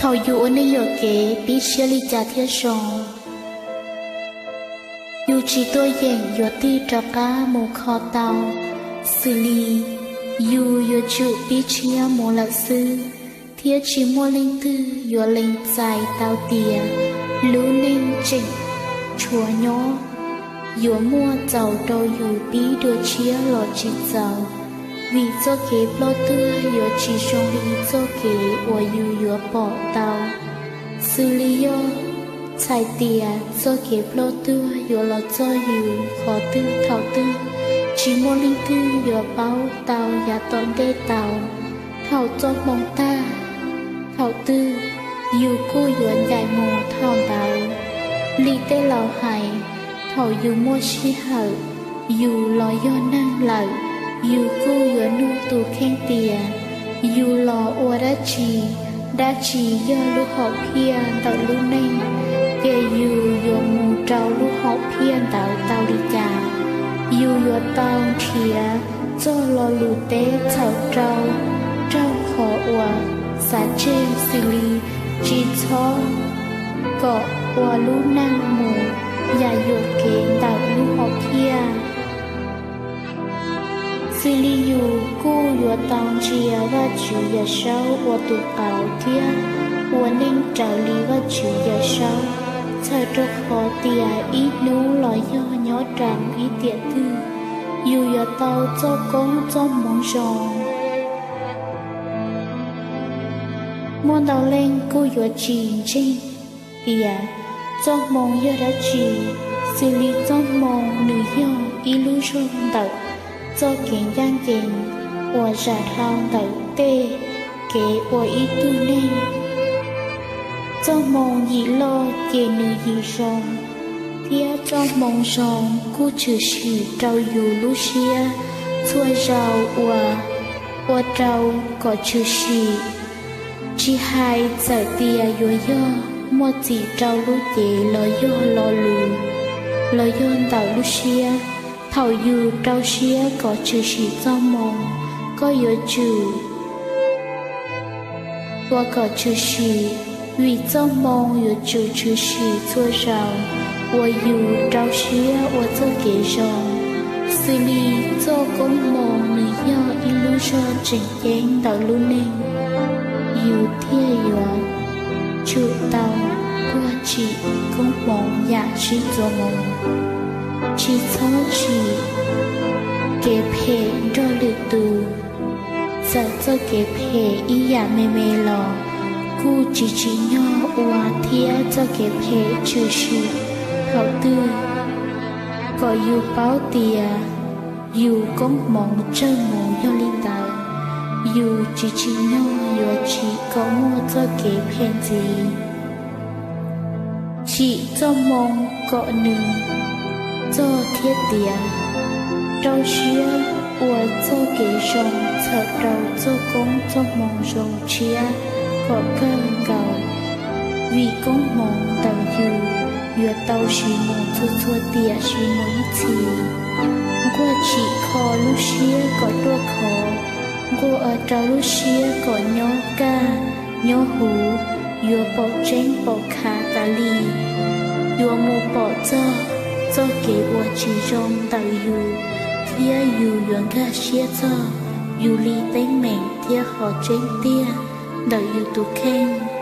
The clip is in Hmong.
Thaum yus ua neej yuam kev pib tshiab li cas thiaj zoo? Yus tsis tuaj yeem yuav tig rov qab mus kho tau, xws li yus yuav tsum pib tshiab mus lawm xwb, thiab tsis muaj leej twg yuav lees txais tau tias lub neej tseem tshuav nyob, yuav muaj txaus rau yus pib dua tshiab los tsis txaus, vim txoj kev ploj tuag yuav tsis zoo li txoj kev uas yus yuav pom tau. Xws li yog txhais tias txoj kev ploj tuag yuav los txog yus qhov twg thaum twg, tsis muaj leej twg yuav paub tau yav tom ntej tau. Thaum txoj hmoo tag thaum twg, yus kuj yuav ncaim mus thaum ntawd. Li tej laus hais, thaum yus muaj sij hawm, yus los yog neeg lawm, yus kuj yuav nug tus kheej tias yus los ua dab tsi? Dab tsi yog lub hom phiaj ntawm lub neej? Ces yus yuav mus rau lub hom phiaj ntawd tau li cas? Yus yuav tau nrhiav txoj lo lus teb txhaum rau raug qhov uas xav tseg, xws li tsis txhob kom ua lub neej mus yam yuam kev ntawm lub hom phiaj. Xws li yus kuj yuav tau ntsia Vajtswv Yawmsaub ua tus qauv thiab ua neej raws li Vajtswv Yawmsaub, txhawm rau qhov tias ib hnub los yog nyob rau ib tiam twg, yus yuav tau txoj koob txoj hmoov zoo. Muaj ntau leej kuj yuav tsis ntseeg tias txoj hmoo yog dab tsi, xws li txoj hmoo nws yog ib lub zog ntawm txoj kev ncaj ncees uas zam dhau ntawm tej kev ua ib tug neeg. Txoj hmoo yim loj ces nws yim zoo, thiab txoj hmoo zoo kuj tshwm sim rau yus lub siab txhua zaus uas ua rau kom tshwm sim. Tsis hais txawm tias yuav yog muaj txim rau lub cev los yog lo lus, los yog ntawm lub siab, thaum yus rau siab kom tshwm sim txoj hmoo, koj yuav tsum ua kom tshwm sim, vim txoj hmoo yuav tsum tshwm sim txhua zaus uas yus rau siab ua txoj kev zoo. Xws li txoj koob hmoo nws yog ib lub zog tseem ceeb ntawm lub neej, yus thiaj yuav tsum tau tuag tsim koob hmoov yam sib txuas mus. Tsis txhob tsim kev phem nrog lwm tus. Txawm txoj kev phem ib yam me me los kuj tsis tsim nyog ua thiab txoj kev phem tshwm sim thaum twg. Kom yus paub tias yus koob hmoov tsawg mus yog li ntawd, yus tsis tsim nyog yuav tsim kom muaj txoj kev phem ntxiv. Tsim txoj hmoo kom nws txog thiab tiav. Rau siab ua txoj kev zoo txhawm rau txoj koob txoj hmoo zoo tshiab kom kawg nkaus, vim koob hmoov ntawm yus yuav tau siv mus txhua txhua tiam siv mus ib txhis. Nquag tsim kho lub siab kom ruaj khov, nquag ua rau lub siab kom nyob kaj nyob huv, yuav pom tseeb pom khav tas li. Yuav mus pom txog txoj kev ua tsis zoo ntawm yus, thiab yus yuav nkag siab txog yus li teeb meem thiab qhov tseeb tiag ntawm yus tus kheej.